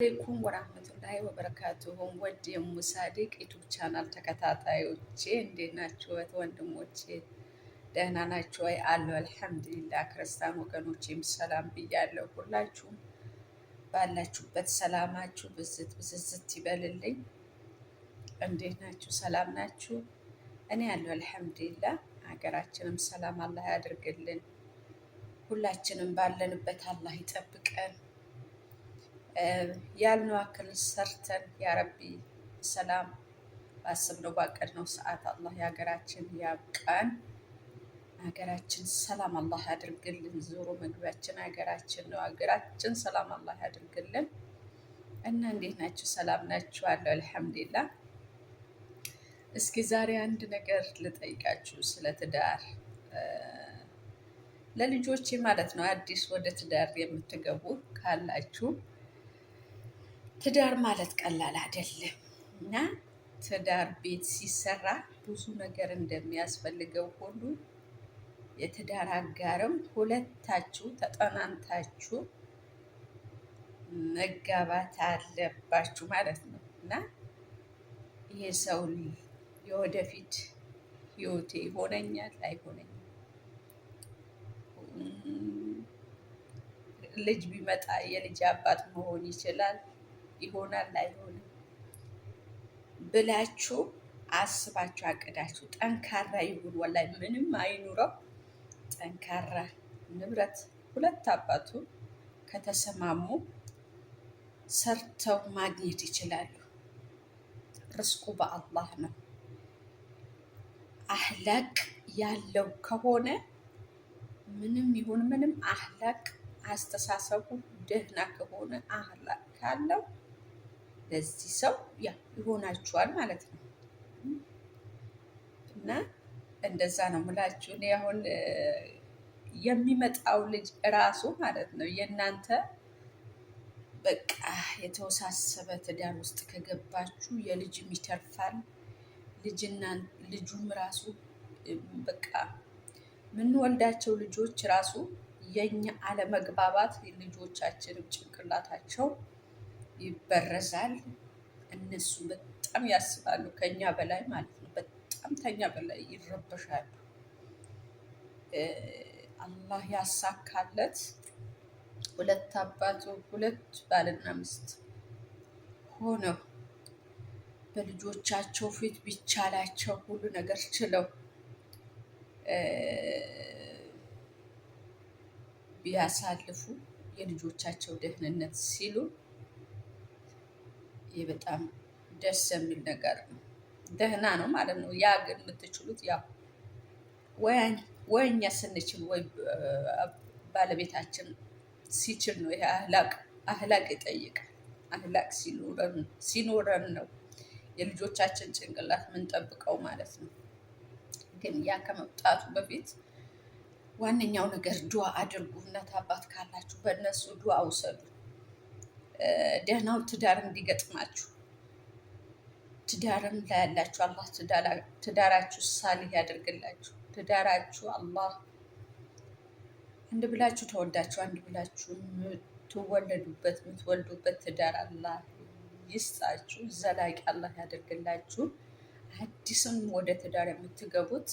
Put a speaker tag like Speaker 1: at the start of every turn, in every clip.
Speaker 1: አለይኩም ወራህመቱላሂ ወበረካቱሁ። ወድ የሙሳዲቅ YouTube channel ተከታታዮቼ እንዴት ናችሁ? ወንድሞቼ ደህና ናችሁ ወይ? አሉ አልሐምዱሊላህ። ክርስቲያን ወገኖቼም ሰላም ብያለሁ። ሁላችሁም ባላችሁበት ሰላማችሁ ብዝት ብዝዝት ይበልልኝ። እንዴት ናችሁ? ሰላም ናችሁ? እኔ ያለሁ አልሐምዱሊላህ። ሀገራችንም ሰላም አላህ ያድርግልን። ሁላችንም ባለንበት አላህ ይጠብቀን። ያልነው አክል ሰርተን ያረቢ ሰላም ባሰብነው ባቀድነው ሰዓት አላህ የሀገራችን ያብቃን። ሀገራችን ሰላም አላህ ያድርግልን። ዞሮ መግቢያችን ሀገራችን ነው። ሀገራችን ሰላም አላህ ያድርግልን። እና እንዴት ናችሁ? ሰላም ናችሁ? አለው አልሐምዱሊላህ። እስኪ ዛሬ አንድ ነገር ልጠይቃችሁ ስለ ትዳር ለልጆቼ ማለት ነው። አዲስ ወደ ትዳር የምትገቡ ካላችሁ ትዳር ማለት ቀላል አይደለም እና ትዳር ቤት ሲሰራ ብዙ ነገር እንደሚያስፈልገው ሁሉ የትዳር አጋርም ሁለታችሁ ተጠናንታችሁ መጋባት አለባችሁ ማለት ነው እና ይሄ ሰው የወደፊት ህይወቴ ይሆነኛል አይሆነኝም፣ ልጅ ቢመጣ የልጅ አባት መሆን ይችላል ይሆናል አይሆንም ብላችሁ አስባችሁ አቅዳችሁ ጠንካራ ይሁን፣ ወላሂ ምንም አይኑረው፣ ጠንካራ ንብረት ሁለት አባቱ ከተሰማሙ ሰርተው ማግኘት ይችላሉ። ርስቁ በአላህ ነው። አህላቅ ያለው ከሆነ ምንም ይሁን ምንም አህላቅ አስተሳሰቡ ደህና ከሆነ አህላቅ ካለው ለዚህ ሰው ያ ይሆናችኋል ማለት ነው። እና እንደዛ ነው የምላችሁ። እኔ አሁን የሚመጣው ልጅ እራሱ ማለት ነው የእናንተ በቃ የተወሳሰበ ትዳር ውስጥ ከገባችሁ የልጅም ይተርፋል። ልጅና ልጁም ራሱ በቃ የምንወልዳቸው ልጆች ራሱ የኛ አለመግባባት ልጆቻችንም ጭንቅላታቸው ይበረዛል። እነሱ በጣም ያስባሉ ከኛ በላይ ማለት ነው። በጣም ተኛ በላይ ይረበሻሉ። አላህ ያሳካለት ሁለት አባቱ ሁለት ባልና ሚስት ሆነው በልጆቻቸው ፊት ቢቻላቸው ሁሉ ነገር ችለው ቢያሳልፉ የልጆቻቸው ደህንነት ሲሉ ይህ በጣም ደስ የሚል ነገር ነው። ደህና ነው ማለት ነው። ያ ግን የምትችሉት ያው ወይ እኛ ስንችል ወይ ባለቤታችን ሲችል ነው። ይሄ አህላቅ አህላቅ ይጠይቃል። አህላቅ ሲኖረን ነው የልጆቻችን ጭንቅላት የምንጠብቀው ማለት ነው። ግን ያ ከመምጣቱ በፊት ዋነኛው ነገር ዱዓ አድርጉ። እናት አባት ካላችሁ በእነሱ ዱዓ ውሰዱ። ደህናው ትዳር እንዲገጥማችሁ ትዳርም ላይ ያላችሁ አላህ ትዳራችሁ ሳሊህ ያደርግላችሁ። ትዳራችሁ አላህ አንድ ብላችሁ ተወልዳችሁ አንድ ብላችሁ የምትወለዱበት የምትወልዱበት ትዳር አላህ ይስጣችሁ። ዘላቂ አላህ ያደርግላችሁ። አዲስም ወደ ትዳር የምትገቡት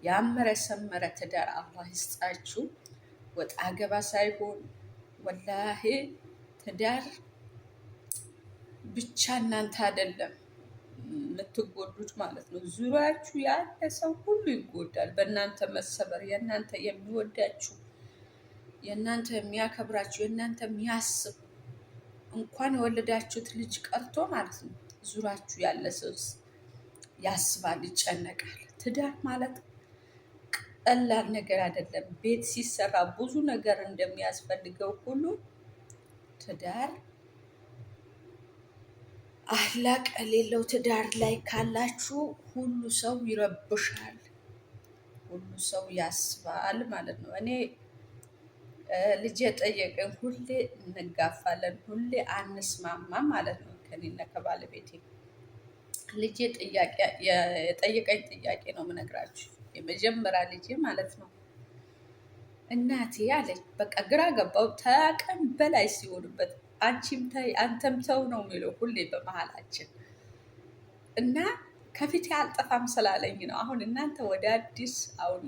Speaker 1: ያመረ ሰመረ ትዳር አላህ ይስጣችሁ። ወጣ ገባ ሳይሆን ወላሂ ትዳር ብቻ እናንተ አይደለም የምትጎዱት ማለት ነው። ዙሪያችሁ ያለ ሰው ሁሉ ይጎዳል በእናንተ መሰበር። የእናንተ የሚወዳችሁ፣ የእናንተ የሚያከብራችሁ፣ የእናንተ የሚያስብ እንኳን የወለዳችሁት ልጅ ቀርቶ ማለት ነው ዙሪያችሁ ያለ ሰው ያስባል፣ ይጨነቃል። ትዳር ማለት ቀላል ነገር አይደለም። ቤት ሲሰራ ብዙ ነገር እንደሚያስፈልገው ሁሉ ትዳር አህላቅ የሌለው ትዳር ላይ ካላችሁ ሁሉ ሰው ይረብሻል፣ ሁሉ ሰው ያስባል ማለት ነው። እኔ ልጅ የጠየቀኝ ሁሌ እንጋፋለን፣ ሁሌ አንስማማ ማለት ነው ከኔና ከባለቤቴ። ልጄ የጠየቀኝ ጥያቄ ነው የምነግራችሁ። የመጀመሪያ ልጄ ማለት ነው። እናቴ አለች። በቃ ግራ ገባው። ተቀን በላይ ሲሆንበት አንቺም ተይ አንተም ተው ነው የሚለው ሁሌ በመሀላችን እና ከፊቴ አልጠፋም ስላለኝ ነው። አሁን እናንተ ወደ አዲስ አሁን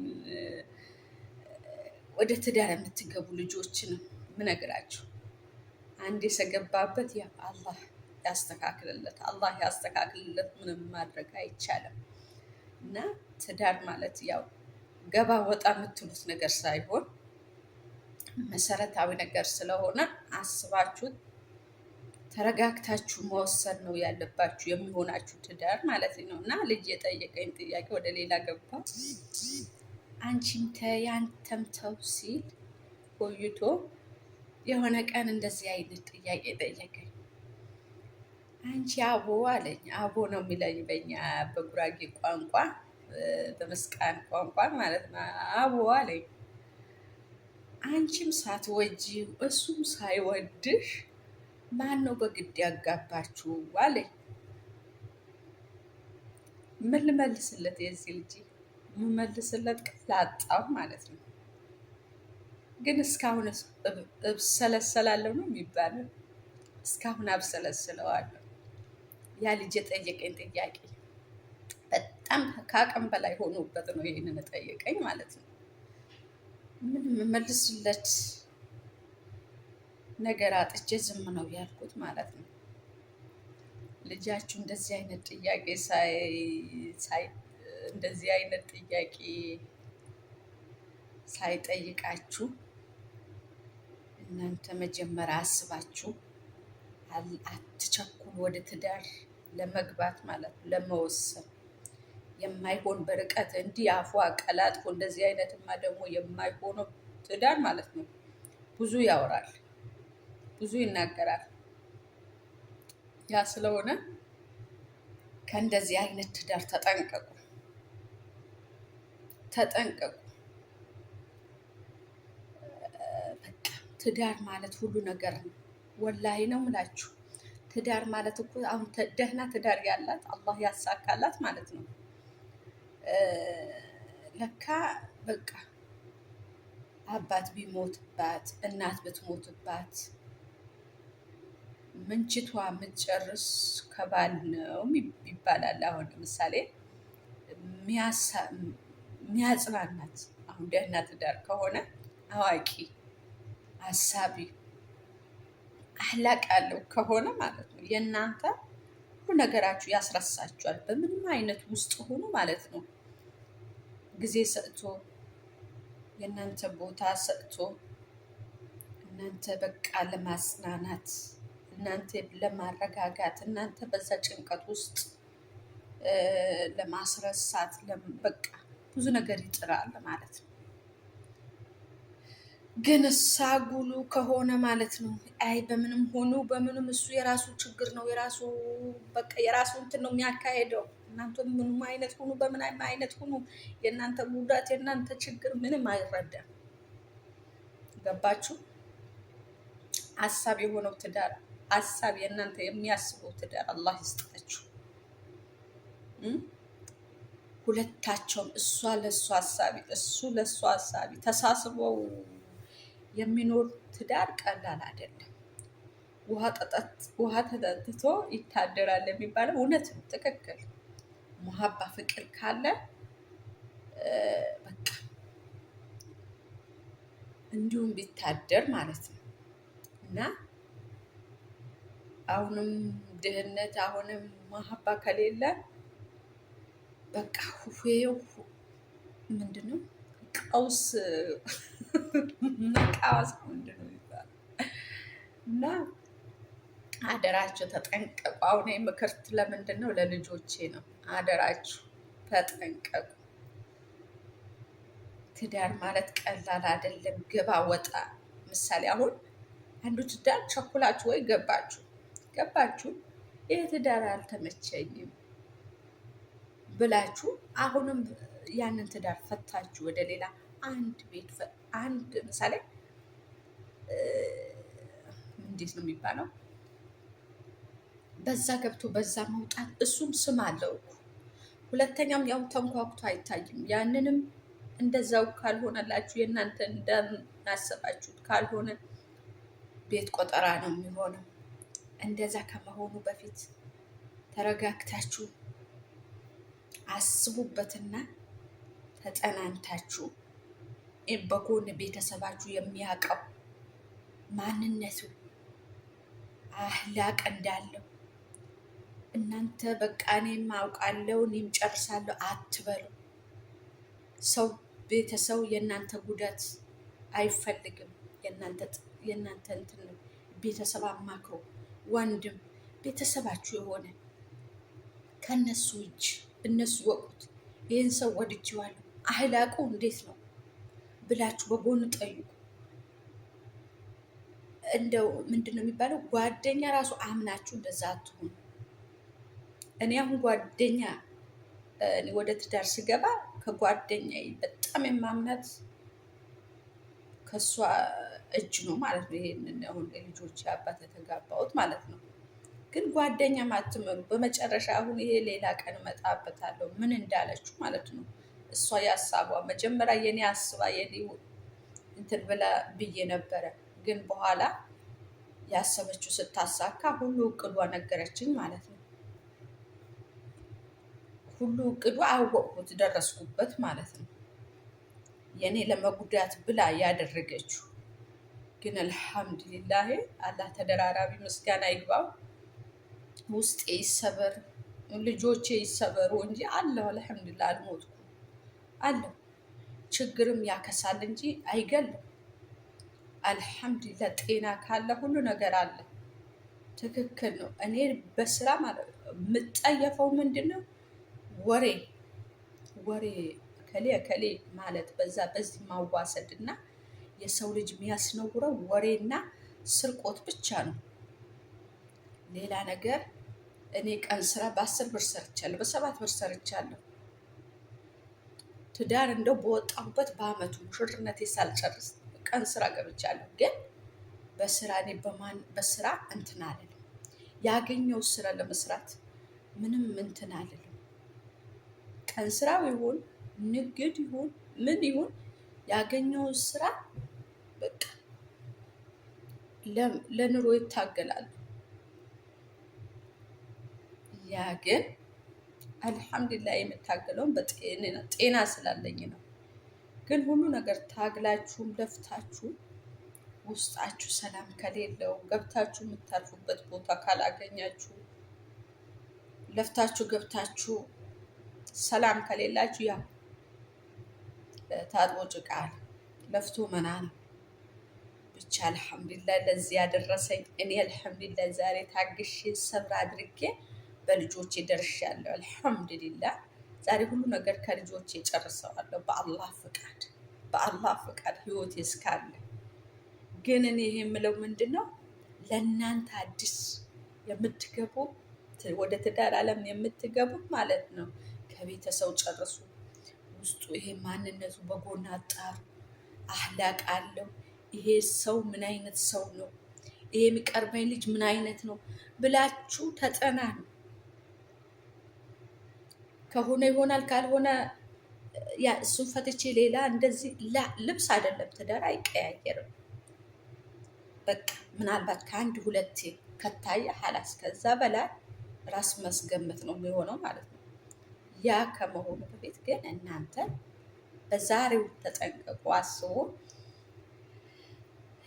Speaker 1: ወደ ትዳር የምትገቡ ልጆችን ምነግራችሁ አንድ የሰገባበት ያ አላህ ያስተካክልለት፣ አላህ ያስተካክልለት። ምንም ማድረግ አይቻልም። እና ትዳር ማለት ያው ገባ ወጣ የምትሉት ነገር ሳይሆን መሰረታዊ ነገር ስለሆነ አስባችሁት ተረጋግታችሁ መወሰን ነው ያለባችሁ፣ የሚሆናችሁ ትዳር ማለት ነው። እና ልጅ የጠየቀኝ ጥያቄ ወደ ሌላ ገባ። አንቺም ተይ አንተም ተው ሲል ቆይቶ የሆነ ቀን እንደዚህ አይነት ጥያቄ ጠየቀኝ። አንቺ አቦ አለኝ። አቦ ነው የሚለኝ በኛ በጉራጌ ቋንቋ፣ በመስቃን ቋንቋ ማለት ነው። አቦ አለኝ። አንቺም ሳትወጂው እሱም ሳይወድሽ ማን ነው በግድ ያጋባችሁ አለኝ። ምን ልመልስለት? የዚህ ልጅ የምመልስለት ቃል አጣሁ ማለት ነው። ግን እስካሁን እብሰለሰላለሁ ነው የሚባለው። እስካሁን አብሰለስለዋለሁ። ያ ልጅ የጠየቀኝ ጥያቄ በጣም ከአቅም በላይ ሆኖበት ነው ይህንን ጠየቀኝ ማለት ነው። ምን የምመልስለት ነገር አጥቼ ዝም ነው ያልኩት ማለት ነው። ልጃችሁ እንደዚህ አይነት ጥያቄ ሳይ እንደዚህ አይነት ጥያቄ ሳይጠይቃችሁ እናንተ መጀመሪያ አስባችሁ አትቸኩሉ ወደ ትዳር ለመግባት ማለት ነው፣ ለመወሰን የማይሆን በርቀት እንዲህ አፏ ቀላጥፎ እንደዚህ አይነትማ ደግሞ የማይሆነው ትዳር ማለት ነው። ብዙ ያወራል፣ ብዙ ይናገራል። ያ ስለሆነ ከእንደዚህ አይነት ትዳር ተጠንቀቁ፣ ተጠንቀቁ። በቃ ትዳር ማለት ሁሉ ነገር ነው። ወላሂ ነው ምላችሁ። ትዳር ማለት እኮ አሁን ደህና ትዳር ያላት አላህ ያሳካላት ማለት ነው። ለካ በቃ አባት ቢሞትባት እናት ብትሞትባት ምንችቷ የምትጨርስ ከባል ነው ይባላል። አሁን ለምሳሌ የሚያጽናናት አሁን ደህና ትዳር ከሆነ አዋቂ አሳቢ አህላቅ ያለው ከሆነ ማለት ነው የእናንተ ሁሉ ነገራችሁ ያስረሳችኋል። በምንም አይነት ውስጥ ሆኖ ማለት ነው ጊዜ ሰጥቶ የእናንተ ቦታ ሰጥቶ እናንተ በቃ ለማጽናናት፣ እናንተ ለማረጋጋት፣ እናንተ በዛ ጭንቀት ውስጥ ለማስረሳት በቃ ብዙ ነገር ይጥራል ማለት ነው። ግን እሳጉሉ ከሆነ ማለት ነው አይ በምንም ሆኑ በምንም እሱ የራሱ ችግር ነው፣ የራሱ በቃ የራሱ እንትን ነው የሚያካሄደው። እናንተ ምንም አይነት ሁኑ በምን አይነት ሁኑ የእናንተ ጉዳት የእናንተ ችግር ምንም አይረዳም። ገባችሁ? ሀሳብ የሆነው ትዳር ሀሳብ የእናንተ የሚያስበው ትዳር አላህ ይስጣችሁ። ሁለታቸውም እሷ ለእሱ ሀሳቢ እሱ ለእሱ ሀሳቢ ተሳስበው የሚኖር ትዳር ቀላል አይደለም። ውሃ ተጠጥቶ ይታደራል የሚባለው እውነት ነው፣ ትክክል። ሙሀባ ፍቅር ካለ በቃ እንዲሁም ቢታደር ማለት ነው። እና አሁንም ድህነት አሁንም መሀባ ከሌለ በቃ ሁፌው ምንድን ነው ቀውስ መቃወስ ምንድን ነው የሚባለው? እና አደራችሁ ተጠንቀቁ። አሁን ምክርት ለምንድን ነው? ለልጆቼ ነው። አደራችሁ ተጠንቀቁ። ትዳር ማለት ቀላል አይደለም። ግባ ወጣ። ምሳሌ አሁን አንዱ ትዳር ቸኩላችሁ ወይ ገባችሁ ገባችሁ ይህ ትዳር አልተመቸኝም ብላችሁ አሁንም ያንን ትዳር ፈታችሁ ወደ ሌላ አንድ ቤት አንድ ምሳሌ እንዴት ነው የሚባለው? በዛ ገብቶ በዛ መውጣት እሱም ስም አለው እኮ። ሁለተኛም ያው ተንኳኩቶ አይታይም። ያንንም እንደዛው ካልሆነላችሁ የእናንተ እንዳናሰባችሁት ካልሆነ ቤት ቆጠራ ነው የሚሆነው። እንደዛ ከመሆኑ በፊት ተረጋግታችሁ አስቡበትና ተጠናንታችሁ በጎን ቤተሰባችሁ የሚያውቀው ማንነቱ አህላቅ እንዳለው እናንተ በቃ እኔም አውቃለሁ እኔም ጨርሳለሁ አትበሉ። ሰው ቤተሰው የእናንተ ጉዳት አይፈልግም። የእናንተ እንትን ቤተሰብ አማክሮ ወንድም ቤተሰባችሁ የሆነ ከነሱ እጅ እነሱ ወቁት። ይህን ሰው ወድጄዋለሁ አህላቁ እንዴት ነው ብላችሁ በጎን ጠይቁ። እንደው ምንድን ነው የሚባለው ጓደኛ ራሱ አምናችሁ እንደዛ አትሆኑ። እኔ አሁን ጓደኛ ወደ ትዳር ስገባ ከጓደኛ በጣም የማምናት ከእሷ እጅ ነው ማለት ነው። ይሄንን አሁን ልጆች አባት የተጋባሁት ማለት ነው። ግን ጓደኛ ማትመኑ በመጨረሻ አሁን ይሄ ሌላ ቀን እመጣበታለሁ ምን እንዳለችው ማለት ነው። እሷ ያሳቧ መጀመሪያ የኔ አስባ የኔ እንትን ብላ ብዬ ነበረ። ግን በኋላ ያሰበችው ስታሳካ ሁሉ እቅዷ ነገረችኝ ማለት ነው። ሁሉ እቅዷ አወቅኩት፣ ደረስኩበት ማለት ነው። የኔ ለመጉዳት ብላ ያደረገችው ግን አልሐምዱሊላህ አላህ ተደራራቢ ምስጋና ይግባው። ውስጤ ይሰበር ልጆቼ ይሰበሩ እንጂ አለሁ፣ አልሐምዱሊላህ አልሞትኩም አለሁ። ችግርም ያከሳል እንጂ አይገልም። አልሐምዱሊላህ ጤና ካለ ሁሉ ነገር አለ። ትክክል ነው። እኔ በስራ ማለት የምጠየፈው ምንድን ነው ወሬ ወሬ ከሌ ከሌ ማለት በዛ በዚህ ማዋሰድ እና የሰው ልጅ የሚያስነውረው ወሬና ስርቆት ብቻ ነው። ሌላ ነገር እኔ ቀን ስራ በ10 ብር ሰርቻለሁ፣ በ7 ብር ሰርቻለሁ። ትዳር እንደው በወጣሁበት በአመቱ ሙሽርነቴ ሳልጨርስ ቀን ስራ ገብቻለሁ። ግን በስራ እኔ በማን በስራ እንትን አልልም። ያገኘው ስራ ለመስራት ምንም እንትን አልልም። ቀን ስራው ይሁን ንግድ ይሁን ምን ይሁን ያገኘውን ስራ በቃ ለኑሮ ይታገላሉ። ያ ግን አልሐምዱሊላህ የምታገለውን በጤና ስላለኝ ነው። ግን ሁሉ ነገር ታግላችሁም ለፍታችሁ ውስጣችሁ ሰላም ከሌለው ገብታችሁ የምታርፉበት ቦታ ካላገኛችሁ ለፍታችሁ ገብታችሁ ሰላም ከሌላችሁ ያ ታጥቦ ጭቃ ለፍቶ መና ነው። ብቻ አልሐምዱሊላህ ለዚህ ያደረሰኝ እኔ አልሐምዱሊላህ ዛሬ ታግሼ ሰብር አድርጌ በልጆቼ ደርሻለሁ። አልሐምዱሊላህ ዛሬ ሁሉ ነገር ከልጆቼ ጨርሰዋለሁ በአላህ ፍቃድ፣ በአላህ ፍቃድ ህይወቴ እስካለ። ግን እኔ ይሄ የምለው ምንድን ነው ለእናንተ አዲስ የምትገቡ ወደ ትዳር ዓለም የምትገቡ ማለት ነው ከቤተሰብ ጨርሱ። ውስጡ ይሄ ማንነቱ በጎን አጣሩ። አህላቅ አለው ይሄ ሰው ምን አይነት ሰው ነው፣ ይሄ የሚቀርበኝ ልጅ ምን አይነት ነው ብላችሁ ተጠናኑ። ከሆነ ይሆናል፣ ካልሆነ ያ እሱን ፈትቼ ሌላ እንደዚህ ልብስ አይደለም ትዳር አይቀያየርም። በቃ ምናልባት ከአንድ ሁለቴ ከታየ ሀላስ ከዛ በላይ ራስ መስገመት ነው የሚሆነው ማለት ነው። ያ ከመሆኑ በፊት ግን እናንተ በዛሬው ተጠንቀቁ፣ አስቡ።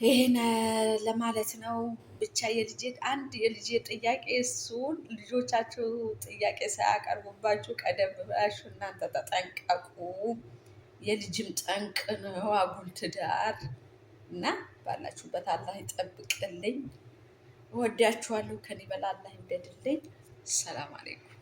Speaker 1: ይህን ለማለት ነው። ብቻ የልጄ አንድ የልጄ ጥያቄ እሱን ልጆቻችሁ ጥያቄ ሳያቀርቡባችሁ ቀደም ብላችሁ እናንተ ተጠንቀቁ። የልጅም ጠንቅ ነው አጉል ትዳር እና ባላችሁበት አላህ ይጠብቅልኝ። እወዳችኋለሁ። ከኔ በላይ አላህ ይውደድልኝ። ሰላም አለይኩም።